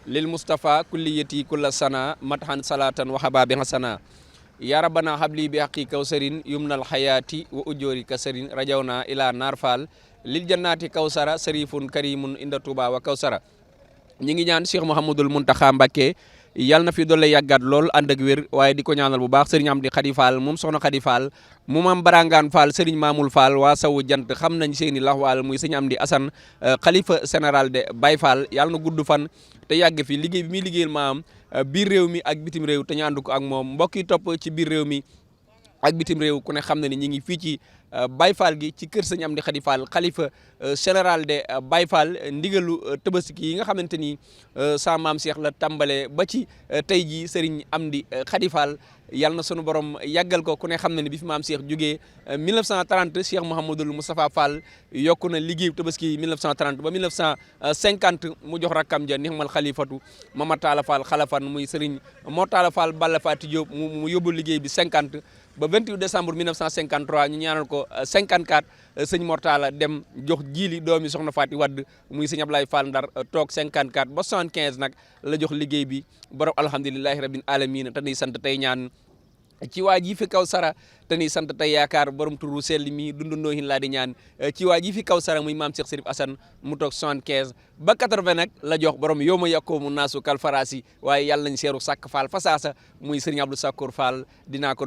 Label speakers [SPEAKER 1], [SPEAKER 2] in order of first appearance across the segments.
[SPEAKER 1] lil Mustafa kulliyati kulla sana mathan salatan wa hababi hasana ya rabbana habli bi haqqi kawsarin yumnal hayati wa ujuri kasarin rajawna ila narfal lil jannati kawsara sarifun karimun inda Touba wa kawsara. ñi ngi ñaan Cheikh Mouhamadoul Mountakha Mbacké yàlla na fi doole yàggat lool ànd ak wér waaye di ko ñaanal bu baax sëriñ Amdi Khady Fall moom soxna Khady Fall mu maam Barangaan Fall sëriñ Mamoul Fall waa sawu jant xam nañ seeni laxwaal muy sëriñ Amdi Assane xalifa général de Baye Fall yàlla na gudd fan te yàgg fi liggéey bi muy liggéeyal maam biir réew mi ak bitim réew te ñu ànd ko ak moom mbokk yi topp ci biir réew mi ak bitim réew ku ne xam na ni ñi ngi fii ci Baye Fall gi ci kër sëñ Amdi Khady Fall xalifa général de Baye Fall ndigalu Tabaski yi nga xamante ni sa maam Cheikh la tàmbale ba ci tey jii sëriñ Amdi Khady Fall yàlla na sunu borom yàggal ko ku ne xam na ni bi fi maam Cheikh jógee 1930 Cheikh Mouhamadoul Moustapha Fall yokku na liggéeyu Tabaski 1930 ba 1950 mu jox rakkam ja nixmal xalifatu Mama Talla Fall xalafan muy sëriñ Mor Talla Fall Balla Fati Diop mu yóbbu liggéey bi 50 ba 28 décembre 1953 ñu ñaanal ko 54 sëñ Mortala dem jox jiili doomi soxna Faati Wadd muy sëñ Ablaye Fall Ndar toog 54 ba 75 nag la jox liggéey bi borom alhamdulilahi rabbil alamin te nuy sant tey ñaan ci waa ji fi kaw sara te ni sant tey yaakaar borom turu sell mi dundandoo hin laa di ñaan ci waa ji fi kaw sara muy maam Cheikh Serif Assane mu toog 75 ba 80 nag la jox borom yow ma yakkoo mu naasu kal farasi waaye yàlla nañ seeru sàkk Fall fasaasa muy Serigne Abdou Sakour Fall dinaa ko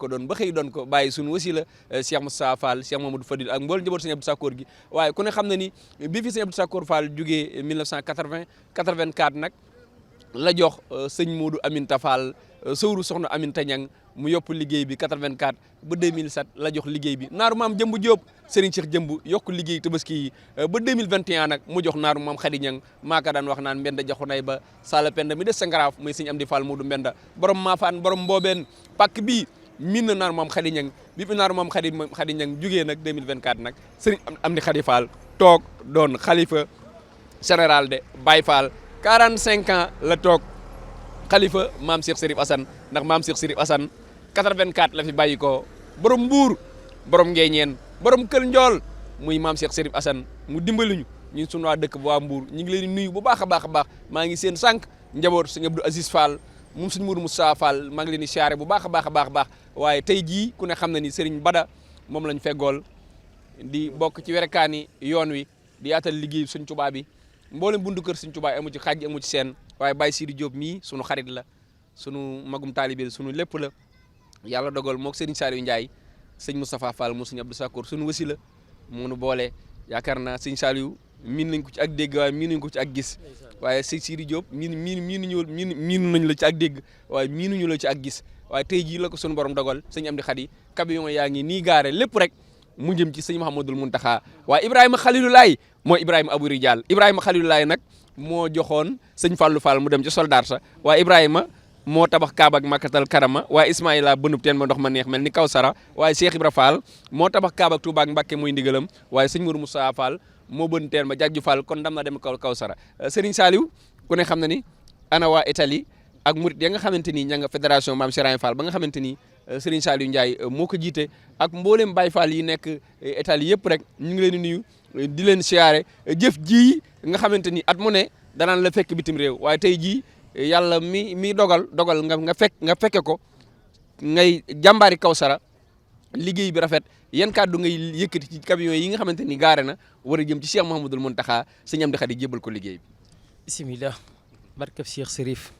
[SPEAKER 1] doon ba xëy doon ko bàyyi suñu wasila Cheikh Moustapha Fall Cheikh Mamadou Fadil ak mboolu njaboot Serigne Abdou Sakour gi waaye ku ne xam na ni bi fi Serigne Abdou Sakour Fall jugee 1980 84 nag la jox sëñ Modou Aminta Fall sëwru soxna Aminta Ñang mu yopp liggéey bi 84 ba 2007 la jox liggéey bi naaru maam Jëmb Diop Serigne Cheikh Jëmb yokk liggéey Tabaski yi ba 2021 nag mu jox naaru maam Khady Ñang maa ka daan wax naan mbenda jaxu nay ba sala penda mi des sa ngaraaf muy sëñ Amdi Fall Modou mbenda borom maafaan borom mboobeen pàkk bii min na naaru maam Khady Ñang bi fi naaru maam Khady Ñang jugee nag 2024 nag Serigne Amdi Khady Fall toog doon xalifa général de Baye Fall 45 ans la toog xalifa maam Cheikh Serif Assane ndax maam Cheikh Serif Assane 84 la fi bàyyi ko borom mbuur borom ngeeñeen borom kël njool muy maam Cheikh Serif Assane mu dimbali ñun sunu waa dëkk bu waa mbuur ñu ngi leen di nuyu bu baax a baax a baax maa ngi seen sànq njaboot sëñ Abdou Aziz Fall moom sëñ Mourou Moussa Fall maa ngi leen di siyaare bu baax a baax a baax waaye tey jii ku ne xam na ni Serigne Bada moom lañ feggool di bokk ci werekaani yoon wi di yaatal liggéey Sëñ Tuubaa bi mboolem bundu kër Sëñ Tuubaa amu ci xaaj amu ci seen waaye Baye Sidi Diop mii sunu xarit la sunu magum taalibe sunu lépp la yàlla dogal moog Serigne Saliou Ndiaye sëñ Moustapha Fall mu sëñ Abdou Sakour sunu wasi la mu nu boole yaakaar naa sëñ Saliou miin nañ ko ci ak dégg waaye miin nañ ko ci ak gis waaye sëñ Sidi Diop miinu nañ la ci ak dégg waaye miinuñu la ci ak gis waaye tey jii la ko sunu borom dogal sëñ Amdi Khady camion yaa ngi nii gaare lépp rek mu jëm ci sëñ Mouhamadoul Mountakha waaye Ibrahima Khalilulaay mooy Ibrahima Abou Rijal Ibrahima Khalilulaay nag moo joxoon sëñ Fallou Fall mu dem ci soldaar sa waaye Ibrahima moo tabax Kaaba ak Makkatal Karama waaye Ismaïla bënub teen ma ndox ma neex mel ni Kawsara waaye Cheikh Ibra Fall moo tabax Kaaba ak Touba ak Mbacké muy ndigalam waaye sëñ Mourou Moussa Fall moo bën teen ma jajju Fall kon dam na dem Kawsara Serigne Saliou ku ne xam na ni ana waa Italie ak murit ya nga xamante ni ña nga fédération Mame Cheikh Fall ba nga xamante ni Serigne Saliou Ndiaye moo ko jiite ak mboolem Baye Fall yi nekk Italie yëpp rek ñu ngi leen di nuyu di leen siyaare jëf ji nga xamante ni at mu ne danaan la fekk bitim réew waaye tey jii yàlla mi dogal nga fekke ko ngay jàmbaari Kawsara liggéey bi rafet yan kàddu ngay yëkkati ci camion yi nga xamante ni gaare na war a jëm ci Cheikh Mouhamadoul Mountakha sëñ Amdi Khady jébbal ko liggéey bi.
[SPEAKER 2] bisimilah barkab Cheikh Serif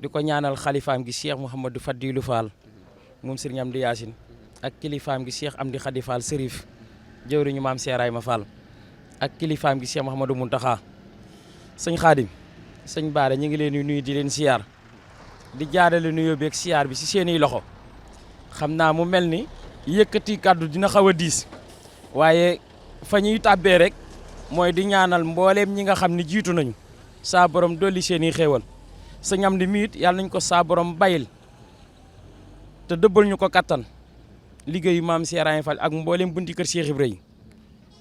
[SPEAKER 2] di ko ñaanal xalifaam gi Cheikh Mouhamadou Fadilou Fall moom sëriñ Amdi Yaasin ak kilifaam gi Cheikh Amdi Khady Fall Serif jëwriñu maam Seeraayma Fall ak kilifaam gi Cheikh Mouhamadou Mountakha sëñ Xaadim sëñ Baara ñu ngi leen di nuyu di leen siyaar di jaarale nuyoo beeg siyaar bi si seeni loxo xam naa mu mel ni yëkkati kàddu dina xaw a diis waaye fa ñuy tàbbee rek mooy di ñaanal mbooleem ñi nga xam ne jiitu nañu saa borom dolli seeni xéewal sëñ Amdi miit yàlla nañ ko saa borom bayil te dëbbal ñu ko kattan liggéeyu maam Seeraay Fall ak mbooleem bunti kër Cheikh Ibrahima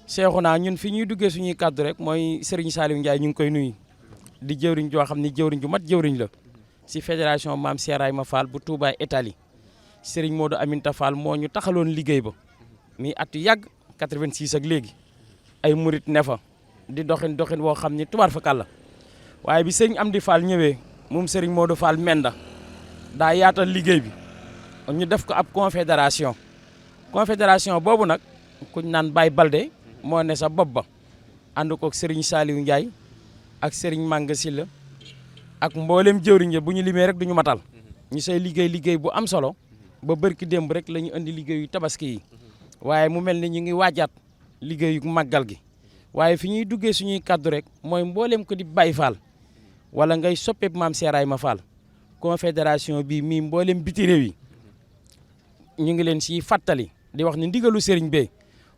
[SPEAKER 2] Seexuna ñun fi ñuy duggee suñuy kàddu rek mooy Serigne Saliou Ndiaye ñu ngi koy nuyu di jëwriñ joo xam ni jëwriñ ju mat jëwriñ la si fédération Mame Cheikh Fall bu Touba Italie Serigne Modou Aminta Fall moo ñu taxaloon liggéey ba mi at yu yàgg 86 ak léegi ay murit ne fa di doxin woo xam ni tubaar fa kàlla waaye bi sëriñ Amdi Fall ñëwee moom sëriñ Modou Fall Menda daa yaatal liggéey bi ñu def ko ab confédération boobu nag kuñ naan Baye Balde moo ne sa bopp ba ànd koog sëriñ Saliou Ndiaye ak sëriñ Manga Silla ak mboolem jëwriñ bu ñu limee rek duñu matal ñu say liggéey bu am solo ba bërki démb rek la ñu indi liggéeyu tabaski yi waaye mu mel ni ñu ngi waajaat liggéeyu màggal gi waaye fi ñuy duggee suñuy kaddu rek mooy mboolem ko di Baye Fall wala ngay soppeeb maam Seeraay ma Fall confédération bi mii mboolem biti réew yi ñu ngi leen siy fàttali di wax ni ndigalu sëriñ bee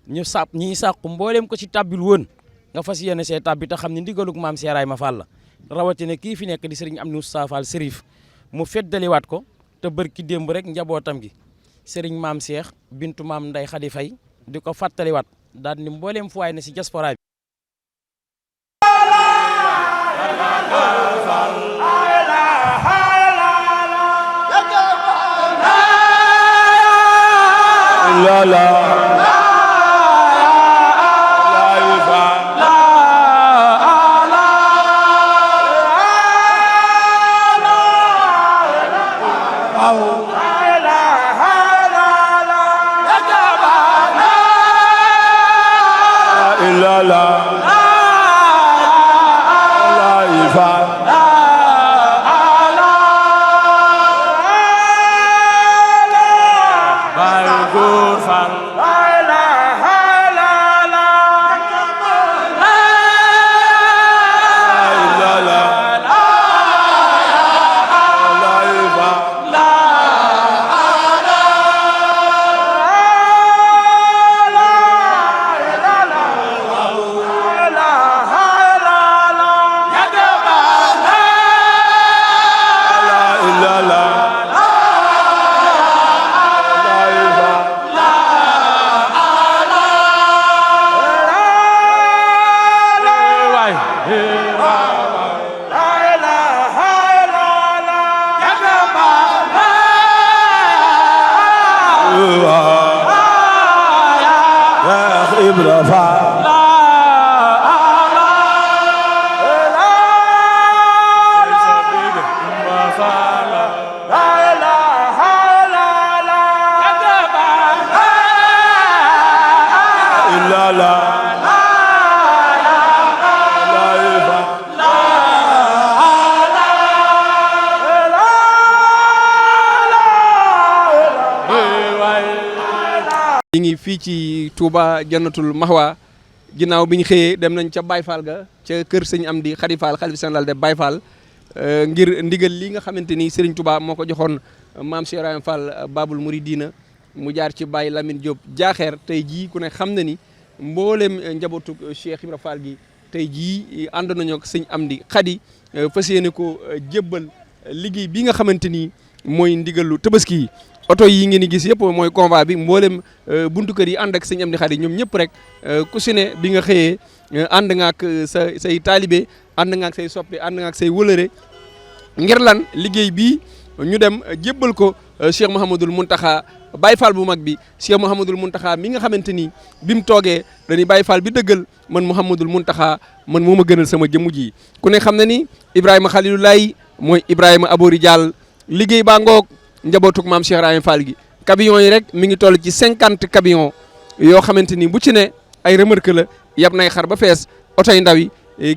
[SPEAKER 2] ñiy sàqu mboolem ko ci tàbbil woon nga fas yéene see tàbbi te xam ne ndigalug maam Seeraay ma Fall la rawatina kii fi nekk di sëriñ Amdi Moustapha Fall Serif mu feddaliwaat ko te bërki démb rek njabootam gi sëriñ maam Cheikh bintu maam Ndey Xadi Fay di ko fàttaliwaat daal ni mbooleem fu waay ne si diaspora bi
[SPEAKER 3] la la
[SPEAKER 1] ñi ngi fii ci Touba Jannatul Mahwa ginnaaw bi ñu xëyee dem nañ ca Baye Fall ga ca kër sëñ Amdi Khady Fall xalifa général de Baye Fall ngir ndigal li nga xamante ni Serigne Touba moo ko joxoon maam Cheikh Ibrahima Fall Babul Mouridina mu jaar ci Baye Lamine Diop jaaxeer tey jii ku ne xam na ni mboolem njabootu Cheikh Ibrahima Fall gi tey jii ànd nañoo ak sëñ Amdi Khady fas yéene ko jébbal liggéey bi nga xamante ni mooy ndigalu tabaski yi. oto yi ngeen di gis yëpp mooy convoi bi mboolem buntu kër yi ànd ak sëñ Amdi Khady ñoom ñëpp rek ku si ne bi nga xëyee ànd nga ak say taalibe ànd nga ak say soppe ànd nga ak say wëlëre ngir lan liggéey bii ñu dem jébbal ko Cheikh Mouhamadoul Mountakha Baye Fall bu mag bi Cheikh Mouhamadoul Mountakha mi nga xamante ni bi mu toogee dañuy Baye Fall bi dëggal man Mouhamadoul Mountakha man moo ma gënal sama jëmm ji ku ne xam na ni Ibrahima Khalilulaay mooy Ibrahima Abori Diall liggéey baa ngoog njabootug maam Cheikh Ibrahima Fall gi camions yi rek mi ngi toll ci 50 camions yoo xamante ni bu ci ne ay remorque la yab nay xar ba fees oto yu ndaw yi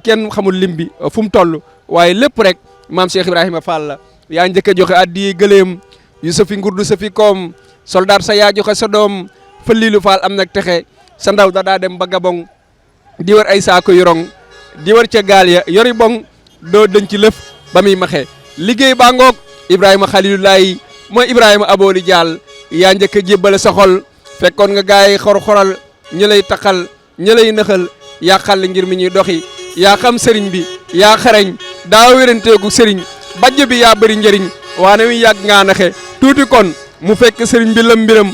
[SPEAKER 1] kenn xamul lim bi fu mu toll waaye lépp rek maam Cheikh Ibrahima Fall la yaa njëkk a joxe addiye gëléem yu safi ngurdu safi koom soldat sa yaa joxe sa doom Fallilu Fall am nag texe sa ndaw da daa dem ba Gabon di war ay saako yorong di war ca gaal ya yori bong doo denc ci lëf ba muy maxe liggéey baa ngoog Ibrahima Khalilulaay mooy Ibrahima Aboli Diall yaa njëkk a jébbale sa xol fekkoon nga gars yi xor-xoral ñi lay taxal ñi lay nëxal yaa xàll ngir mi ñuy doxi yaa xam sëriñ bi yaa xarañ daa wéranteegu sëriñ bajj bi yaa bëri njëriñ waane wi yàgg ngaa naxe tuuti kon mu fekk sëriñ bi lam mbiram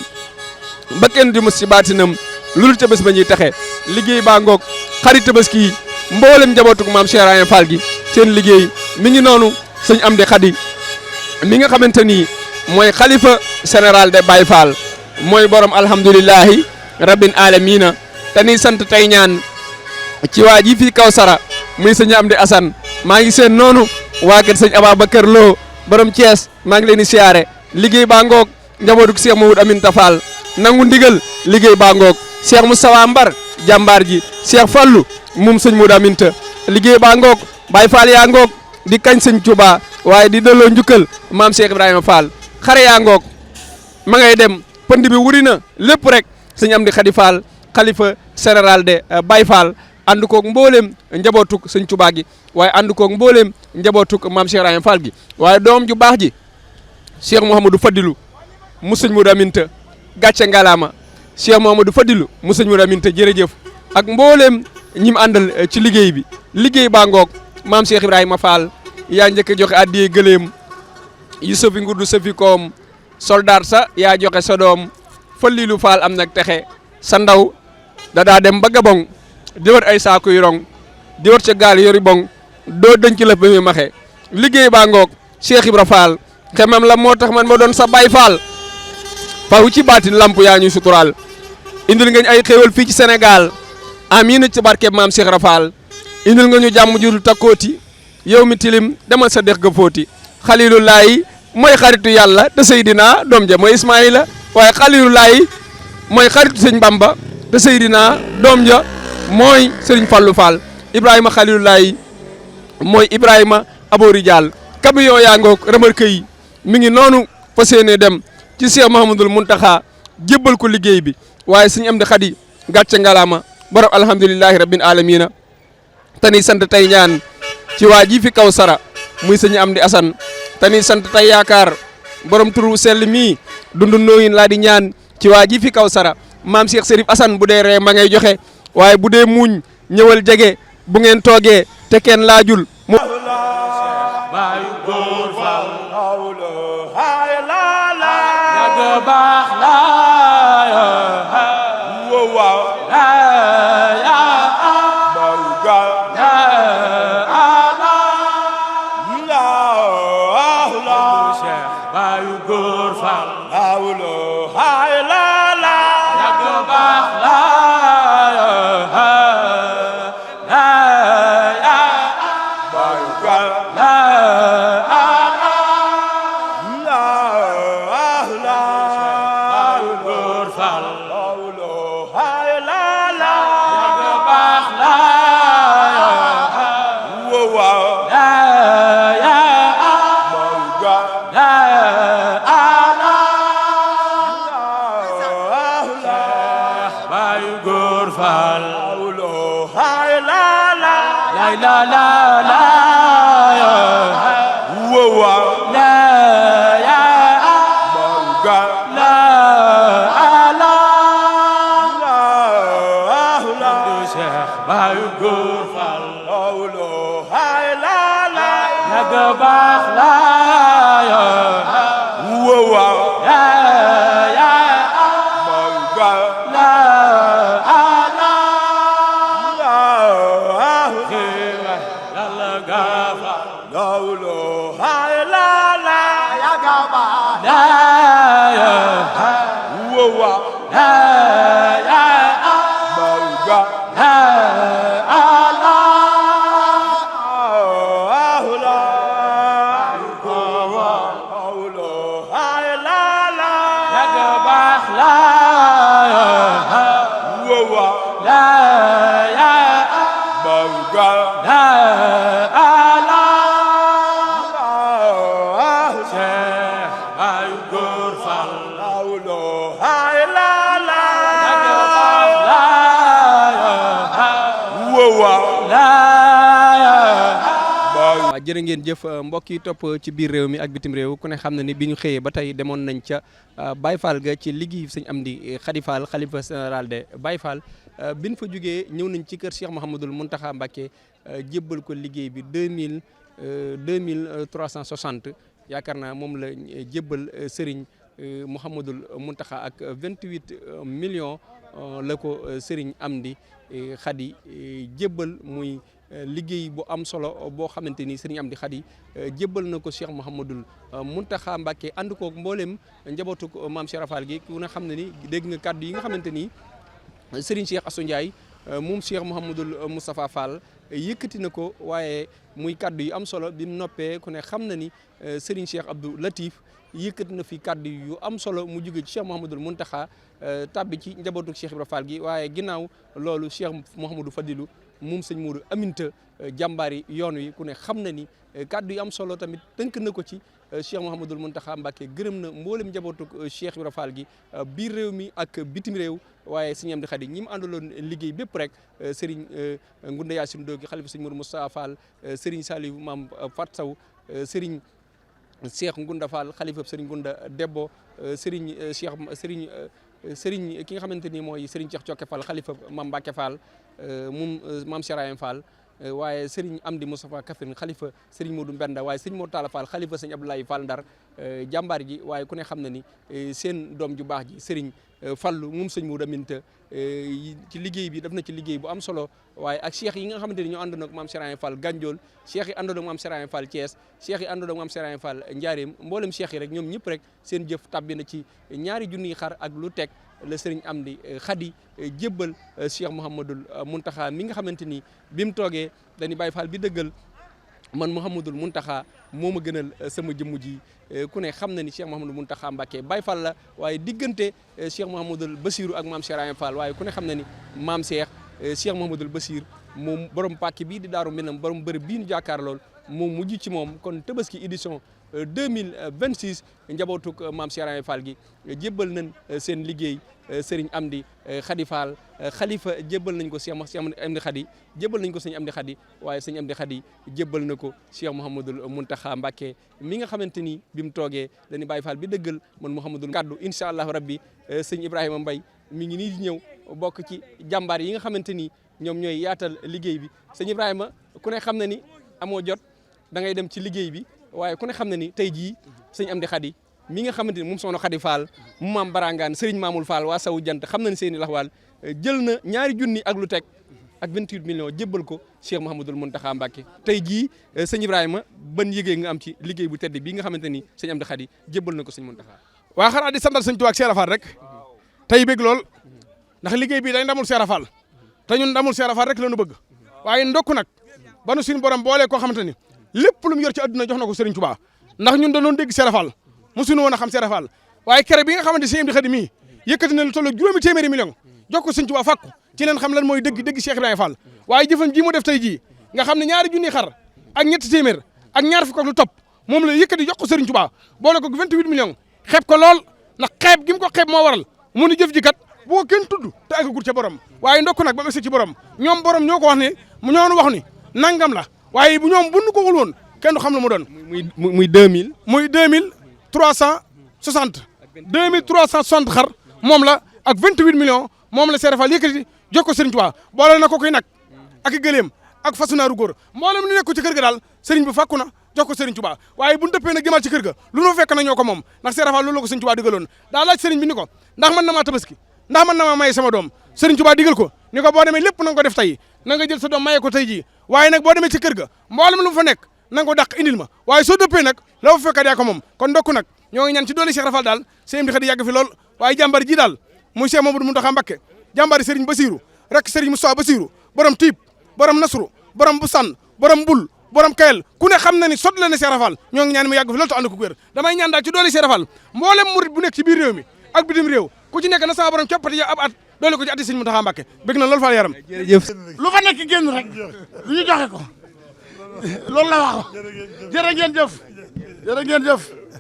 [SPEAKER 1] ba kenn di mus ci baatinam lul ca bés ba ñuy taxe liggéey baa ngoog xarit tabaski yi mboolem njabootuk maam Cheikh Ibrahima Fall gi seen liggéey mi ngi noonu sëñ Amdi Khady mi nga xamante ni mooy xalifa général de Baye Fall mooy borom alhamdulilahi rabbil alamina te ni sant tey ñaan ci waa ji fii Kawsara muy sëñ Amdi Assane maa ngi seen noonu waa kër sëñ Ababacar Lo borom Thiès maa ngi leen di siyaare liggéey baa ngoog njabootu Cheikh Mamadou Aminta Fall nangu ndigal liggéey baa ngoog Cheikh Moustapha Mbar jàmbaar ji Cheikh Fallou moom sëñ Mamadou Aminta liggéey baa ngoog Baye Fall yaa ngoog di kañ sëñ Touba waaye di delloo njukkal maam Cheikh Ibrahima Fall xare yaa ngoog ma ngay dem pënd bi wuri na lépp rek sëñ Amdi Khady Fall xalifa général de Baye Fall ànd koog mbooleem njabootuk sëñ Touba gi waaye ànd koog mbooleem njabootuk maam Cheikh Ibrahima Fall gi waaye doom ju baax ji Cheikh Mouhamadou Fadilou mu sëñ Modou Aminta gàcce ngalaama Cheikh Mouhamadou Fadilou mu sëñ Modou Aminta jërëjëf ak mbooleem ñi mu àndal ci liggéey bi liggéey baa ngoog maam Cheikh Ibrahima Fall yaa njëkk a joxe addiyee gëléem yu sëfi ngurdu sëfi koom soldat sa yaa joxe sa doom Fallilu Fall am nag texe sa ndaw da daa dem ba Gabon di wër ay saaku yu rong di wër ca gaal yori bong doo dënc la ba muy maxe liggéey baa ngoog Cheikh Ibra Fall xemam la moo tax man ma doon sa Baye Fall faw ci baatin lamp yaa ñuy suturaal indil nga ñu ay xéewal fii ci Sénégal amiin ci barkeeb maam Cheikh Ibra Fall indil nga ñu jàmm jurul takkooti yow mi tilim demal sa dex ga fóoti xalilullaahi mooy xaritu yàlla te Seydina doom ja mooy Ismaïla waaye xalilullaahi mooy xaritu sëñ Bamba te Seydina doom ja mooy Serigne Fallou Fall Ibrahima xalilullaahi mooy Ibrahima Abori Diall camion yaa ngoog remorque yi mi ngi noonu fas yéene dem ci Cheikh Mouhamadoul Mountakha jébbal ko liggéey bi waaye sëñ Amdi Khady gàcce ngalaama borom alhamdulillahi rabbil alamina tani sant tey ñaan ci waa ji fi kaw sara muy sëñ Amdi Assane tani sant tey yaakaar borom turu sell mii dundu nooyin laa di ñaan ci waa ji fi kaw sara maam Cheikh Serif Assane bu dee ree ma ngay joxe waaye bu dee muuñ ñëwal jege bu ngeen toogee te kenn laajul jërë ngeen jëf mbokk yi topp ci biir réew mi ak bitim réew ku ne xam na ni bi ñu xëyee ba tey demoon nañ ca Baye Fall ga ci liggéey sëñ Amdi Khady Fall xalifa général de Baye Fall bi ñu fa jógee ñëw nañ ci kër Cheikh Mouhamadoul Mountakha Mbacké jébbal ko liggéey bi 2360 yaakaar naa moom la jébbal Serigne Mouhamadoul Mountakha ak 28 millions la ko Serigne Amdi Khady jébbal muy liggéey bu am solo boo xamante ni Serigne Amdi Khady jébbal na ko Cheikh Mouhamadoul Mountakha Mbacké ànd koog mboolem njabootu maam Cheikh Rafal gi ku ne xam ne ni dégg nga kàddu yi nga xamante ni Serigne Cheikh Assou Ndiaye moom Cheikh Mouhamadul Moustapha Fall yëkkati na ko waaye muy kaddu yu am solo bi mu noppee ku ne xam na ni Serigne Cheikh Abdou Latif yëkkati na fi kaddu yu am solo mu jóge ci Cheikh Mouhamadul Mountakha tabbi ci njabootu Cheikh Ibra Fall gi waaye ginnaaw loolu Cheikh Mouhamadou Fadilou moom sëñ Modou Aminta jàmbaari yoon wi ku ne xam na ni kaddu yu am solo tamit tënk na ko ci Cheikh Mouhamadul Mountakha Mbacké gërëm na mboolem njabootu Cheikh Ibra Fall gi biir réew mi ak bitim réew waaye sëñ Amdi Khady ñi mu àndaloon liggéey bépp rek Serigne Ngunda Yacine Dogi xalifa sëñ Modou Moustapha Fall Serigne Saliou Maam Fat Saw Serigne Cheikh Ngunda Fall xalifa Serigne Ngunda Debbo Serigne Serigne ki nga xamante ni mooy Serigne Cheikh Cokke Fall xalifa Maam Mbacké Fall moom Maam Serayen Fall waaye Serigne Amdi Moustapha Kaffrine xalifa Serigne Modou Mbenda waaye Serigne Modou Talla Fall xalifa Serigne Abdoulaye Fall Ndar jàmbaar ji waaye ku ne xam na ni seen doom ju baax ji Serigne Fallu moom sëñ Modou Aminta ci liggéey bi def na ci liggéey bu am solo waaye ak cheikh yi nga xamante ni ñoo àndoon ak Maam Serayen Fall Gandiol cheikh yi àndoon ak Maam Serayen Fall Thiès cheikh yi àndoon ak Maam Serayen Fall Njaareem mboolem cheikh yi rek ñoom ñëpp rek seen jëf tàbbi na ci 2 junniy xar ak lu teg la Serigne Amdi Khady jébbal Cheikh Mouhamadul Mountakha mi nga xamante ni bi mu toogee dañuy Baye Fall bi dëggal man Mouhamadul Mountakha moo ma gënal sama jëmm ji ku ne xam na ni Cheikh Mouhamadul Mountakha Mbacké Baye Fall la waaye diggante Cheikh Mouhamadul Bassirou ak Maam Serayen Fall waaye ku ne xam na ni maam Cheikh Mouhamadul Bassir moom borom pàkk bii di Daaru Minam borom bërëb bii ñu jàkkaar lool moom mujj ci moom kon Tabaski édition 2026 njabootuk Maam Serayen Fall gi jébbal nañ seen liggéey Serigne Amdi Khady Fall xalifa jébbal nañ ko Cheikh Amdi Khady jébbal nañ ko sëñ Amdi Khady waaye sëñ Amdi Khady jébbal na ko Cheikh Mouhamadul Mountakha Mbacké mi nga xamante ni bi mu toogee dañuy Baye Fall bi dëggal man Mouhamadul kaddu incha allahu rabbi sëñ Ibrahima Mbaye mi ngi nii di ñëw bokk ci jàmbaar yi nga xamante ni ñoom ñooy yaatal liggéey bi sëñ Ibrahima ku ne xam na ni amoo jot da ngay dem ci liggéey bi waaye ku ne xam na ni tey jii sëñ Amdi Khady mi nga xamante ni moom soxna Khady Fall mu maam Barangaan Serigne Mamoul Fall waa Sawu Jant xam nañ seeni laxwaal jël na 2 junni ak lu teg ak 28 millions jébbal ko Cheikh Mouhamadul Mountakha Mbacké tey jii sëñ Ibrahima ban yëgee nga am ci liggéey bu tedd bii nga xamante ni sëñ Amdi Khady jébbal na ko sëñ Mountakha.
[SPEAKER 3] waa xanaa di santal sëñ Tuubaa ak Cheikh Fall rek tey bëgg lool ndax liggéey bii day ndamul Cheikh Fall te ñun ndamul Cheikh Fall rek la ñu bëgg waaye ndokk nag ba nu suñu borom boolee koo xamante ni lépp lu mu yor ci adduna jox na ko Serigne Touba ndax ñun dañu doon dégg Cheikh Fall mosuñu woon a xam Cheikh Fall waaye kere bi nga xamante sëñ Amdi Khady mii yëkkati na lu toll 6 téeméeri millions jox ko Serigne Touba fàkku ci leen xam lan mooy dëgg Cheikh Ibrahima Fall waaye jëfam ji mu def tey jii nga xam ne 2 junni xar ak 2 téeméer ak 2 fukk ak lu topp moom la yëkkati jox ko Serigne Touba boole ko 28 millions xeeb ko lool ndax xeeb gi mu ko xeeb moo waral mu ni jëf ji kat bu ko kenn tudd te àggagul ca borom waaye ndokk nag ba mu ci borom ñoom borom ñoo ko wax ne mu ñoo wax ni nangam la waaye bu ñoom buñu ko wul woon kenn du xam lu mu doon.
[SPEAKER 1] muy 2000.
[SPEAKER 3] muy 2360. 2360 xar moom la ak 28 millions moom la Cheikh Fall yëkkati jox ko Serigne Touba boole na ko koy nag ak i gëléem ak fasunaaru góor mboolem li nekk ci kër ga daal Serigne bi fàkku na jox ko Serigne Touba waaye bu ñu dëppee nag jëmaat ci kër ga lu nu fekk na ñoo ko moom ndax Cheikh Fall loolu la ko Serigne Touba digaloon daa laaj Serigne bi ni ko ndax man na maa tabaski ndax man na maa maye sama doom Serigne Touba digal ko ni ko boo demee lépp na nga ko def tey na nga jël sa doom maye ko tey jii waaye nag boo demee ci kër ga mboolem lu mu fa nekk na nga ko dàq indil ma waaye soo dëppee nag la fa fekkat yaa ko moom kon ndokk nag ñoo ngi ñaan ci doole Cheikh Fall daal Sëñ Amdi Khady yàgg fi lool waaye jàmbar ji daal muy Cheikh Mamadou Mountakha Mbacké jàmbari Serigne Bassirou rek Serigne Moustapha Bassirou borom tiib borom nasru borom bu san borom bul borom kayel ku ne xam na ni sot la ne Cheikh Fall ñoo ngi ñaan mu yàgg fi lool te ànd ko wér damay ñaan daal ci doole Cheikh Fall mboolem murid bu nekk ci biir réew mi ak bitim réew ku ci nekk na sama borom coppati ya ab at doole ko ci atti Serigne Mountakha Mbacké bëgg na loolu Fall yaram
[SPEAKER 1] jërëjëf
[SPEAKER 4] lu fa nekk génn rek lu ñu joxe ko loolu la wax jërë ngeen jëf